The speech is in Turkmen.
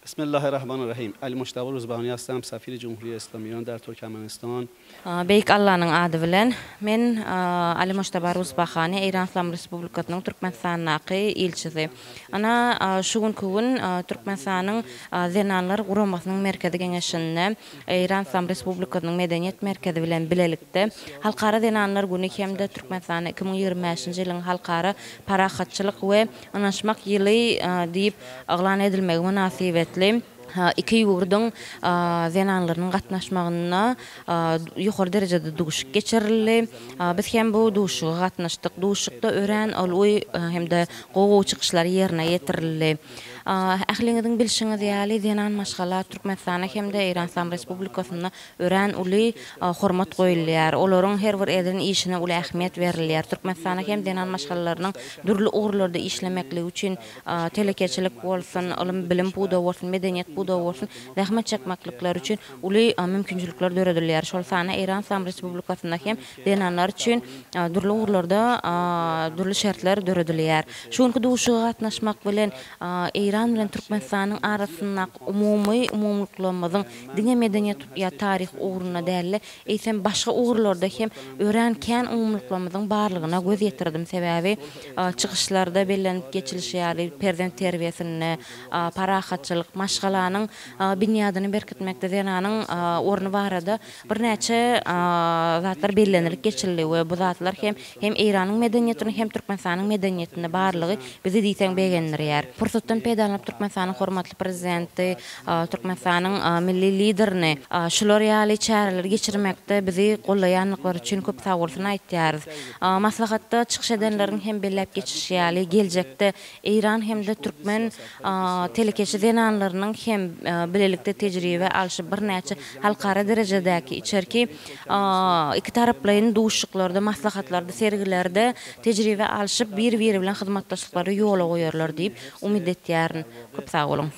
بسم الله الرحمن الرحیم علی مجتبی روزبهانی هستم سفیر جمهوری اسلامی ایران در ترکمنستان. Beýik Allanyň ady bilen, men Ali Mojtaba Ruzbahani, Eýran Yslam Respublikasynyň Türkmenistandaky ilçisi. Ana, şu günki gün Türkmenistanyň Zenanlar guramasynyň Merkezi Geňeşinde Eýran Yslam Respublikasynyň Medeniýet merkezi bilen bilelikde Halkara zenanlar güni hem-de Türkmenistanda 2025-nji ýylyň Halkara parahatçylyk we ynanyşmak ýyly diýip yglan edilmegi mynasybetli iki ýurduň zenanlarynyň gatnaşmagynda ýokary derejede duşuşyk geçirildi. Biz hem bu duşuşyga gatnaşdyk. Duşuşykda örän uly hem-de gowy çykyşlar ýerine ýetirildi. Ähliňiziň bilşiňiz ýaly, zenan maşgala Türkmenistanda hem-de Eýran Yslam Respublikasynda örän uly hormat goýulýar. Olaryň her bir eden işine uly ähmiýet berilýär. Türkmenistanda hem zenan maşgalalarynyň dürli ugurlarda işlemekligi üçin telekeçilik bolsun, ylym-bilim pudagy bolsun, medeniýet pudagy bolsun, zähmet çekmeklikleri üçin uly mümkinçilikler döredilýär. Şol sanda Eýran Yslam Respublikasynda hem zenanlar üçin dürli ugurlarda dürli şertler döredilýär. Şu günki duşuşyga gatnaşmak bilen, Eýran bilen Türkmenistanyň arasyndaky umumy umumylyklarymyzyň diňe medeniýet ýa taryh ugrunda däl-de, eýsem, başga ugurlarda hem örän kän umumylyklarymyzyň barlygyna göz ýetirdim. Sebäbi çykyşlarda bellenip geçilişi ýaly, perzent terbiýesinde parahatçylyk, maşgalanyň binýadyny berkitmekde zenanyň orny barada Birnäçe zatlar bellenilip geçildi we bu zatlar hem hem Eýranyň medeniýetiniň hem Türkmenistanyň medeniýetinde barlygy bizi diýseň begendirýär. Pursatdan peýdalanyp Türkmenistanyň hormatly Prezidenti, Türkmenistanyň Milli Liderini şular ýaly çäreleri geçirmekde bizi gollaýanlyklary üçin köp sagbolsun aýtýarys. Maslahatda çykyş edenleriň hem belläp geçişi ýaly, geljekde Eýran hem-de türkmen telekeçi zenanlarynyň hem bilelikde tejribe alşyp birnäçe halkara derejedäki içerki ikitaraplaýyn duşuşyklarda, maslahatlarda, sergilerde tejribe alşyp, bir-biri bilen hyzmatdaşlyklary ýola goýarlar diýip umyt etýärin. Köp sag boluň!